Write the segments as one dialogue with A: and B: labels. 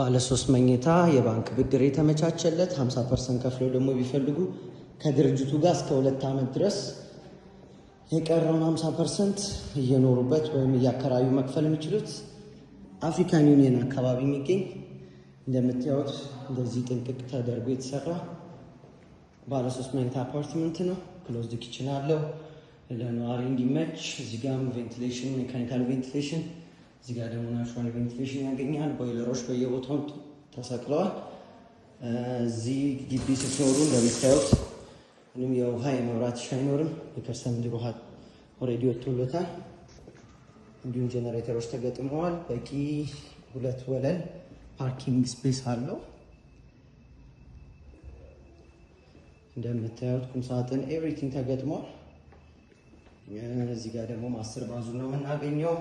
A: ባለ 3 መኝታ የባንክ ብድር የተመቻቸለት፣ 50% ከፍለው ደግሞ ቢፈልጉ ከድርጅቱ ጋር እስከ 2 ዓመት ድረስ የቀረውን 50% እየኖሩበት ወይም እያከራዩ መክፈል የሚችሉት፣ አፍሪካን ዩኒየን አካባቢ የሚገኝ፣ እንደምታዩት እንደዚህ ጥንቅቅ ተደርጎ የተሰራ ባለ 3 መኝታ አፓርትመንት ነው። Closed kitchen አለው ለነዋሪ እንዲመች። እዚህ ጋም ventilation፣ mechanical ventilation፣ እዚህ ጋር ደግሞ natural ventilation ያገኛል። ቦይለሮች በየቦታው ተሰቅለዋል። እዚህ ግቢ ስትኖሩ እንደምታዩት ምንም የውሃ የመብራት issue አይኖርም። የከርሰ ምድር ውሃ already ወጥቶለታል። እንዲሁም ጀነሬተሮች ተገጥመዋል። በቂ 2 ወለል parking space አለው። እንደምታዩት ቁምሳጥን everything ተገጥሟል። እዚህ ጋር ደግሞ master bath ኡ ነው የምናገኘው።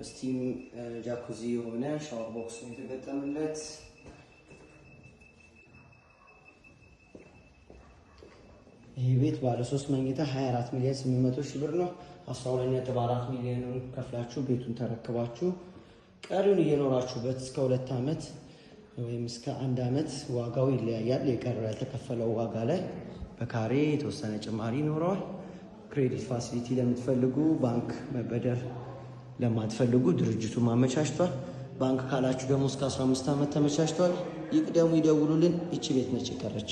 A: Steam jacuzzi የሆነ shower box ነው የተገጠመለት። ይህ ቤት ባለ 3 መኝታ 24 ሚሊዮን 800 ሺህ ብር ነው። 12.4 ሚሊዮኑን ከፍላችሁ ቤቱን ተረክባችሁ ቀሪውን እየኖራችሁበት እስከ 2 ዓመት ወይም እስከ 1 ዓመት፣ ዋጋው ይለያያል። የቀረው ያልተከፈለው ዋጋ ላይ በካሬ የተወሰነ ጭማሪ ይኖረዋል። Credit facility ለምትፈልጉ፣ ባንክ መበደር ለማትፈልጉ ድርጅቱ ማመቻችቷል። ባንክ ካላችሁ ደግሞ እስከ 15 ዓመት ተመቻችቷል። ይቅደሙ፣ ይደውሉልን። ይቺ ቤት ነች የቀረች።